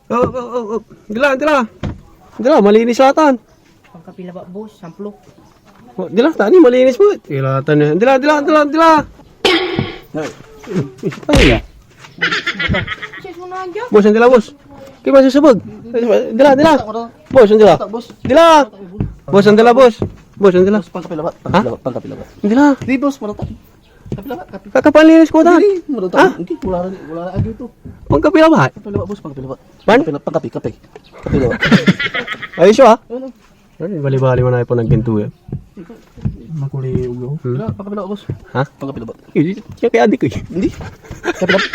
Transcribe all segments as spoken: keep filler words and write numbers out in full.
Oh, oh, oh, oh. Dila, dila. Dila, malinis atan. Pangkapi labat, boss, sampluk. Oh, dila, tani malinis mo. Dila, tani. Dila, dila, dila, dila. Ay. Boss, ang dila, boss. Kaya masasabog. Dila, dila. Boss, ang dila. Dila. Boss, ang dila, boss. Boss, ang dila. Boss, pangkapi labat, ha? Pangkapi labat, pangkapi labat. Ang dila. Di, boss, marata. Kapi labat, kapi. Kakapanlinis ko, ta. Hindi, marata. Ha? Hindi, wala na, wala na agyo to. Pangkapi labat. Pangkapi labat, boss, pangkapi labat. Pan? Pangkapi labat, pangkapi, kapi. Kapi labat. Ayos, ah. Ano? Ay, bali-bali mo na yung panagkinto, eh. Makuli ulo. Hmm? Wala, pangkapi labat, boss. Ha? Pangkapi labat. Eh, siya kaya adik, eh. Hindi. Kapi labat.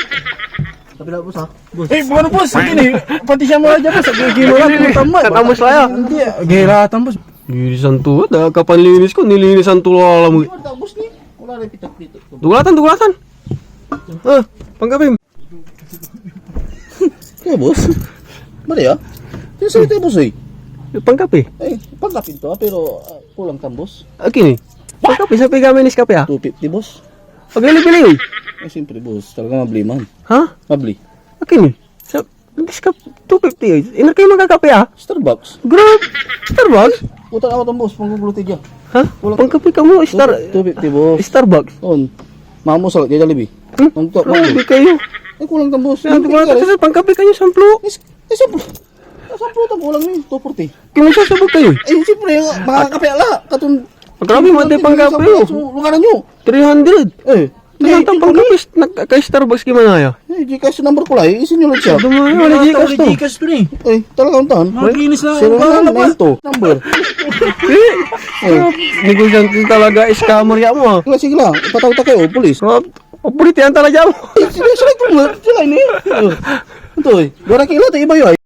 Kapi labat, boss, ha? Boss. Eh, ano, boss? Sige, eh. Pati siya mga dyan, boss. Sige, sige, mga dyan, boss. Tatamos tayo. Hindi, ah. Gaya lahat, boss. Linisan to, ah. Kapanlinis ko, nilinisan to, alam mo. Hindi, marata, boss, ni. Wala na, pitak-pitak. Dugulatan, dugulatan. Ah, pangkapi. Kaya, boss? Mali, ah. Yung salita, boss, eh. Pangkapi? Eh, pangkapi to, ah, pero, ah, kulang tan, boss. Akin, eh. Pangkapi, sa pigamay nis kape, ah? Two fifty, boss. Pagpili-pili, eh. Eh, siyempre, boss. Talaga mabli man. Ha? Mabli. Akin, eh. Sa, nis ka, two fifty, eh. Iner kayo magkakape, ah? Starbucks. Grabe. Starbucks? Utang ako tan, boss. Panggugulo tayo dyan. Ha? Kulang. Pangkapi ka mo, Star-, two fifty, boss. Starbucks. On. Mamo sa kay Jollibee. Hmm? Ang to, grabe kayo. Eh, kulang tan, boss. Ano, kulang tan, sir? Pangkapi kayo, samplo. Is, eh, samplo. Ah, samplo tan kulang ni, two forty. Kung sasabog kayo. Eh, siyempre, makakape ala. Katun-, grabe, matay pangkape, oh. So, lugaran nyo. Three hundred. Eh, Three hundred pangkape, nagka-Starbucks ki manaya. Eh, Gcash number ko la, eh, isin nyo lang siya. Dumaya, wala Gcash to. Gcash to ni. Eh, talaga ang tahan. Maglinis na ako. Zero nine nine two number. Eh, negosyante talaga, scammer ya mo, ah. Sige la, sige la. Ipatawag ta kayo, polis. Oh, oh, polis yan talaga mo. Eh, sige, sige, sige, sige, sige, eh. Ito, eh. Dora kila, ta iba yun, eh.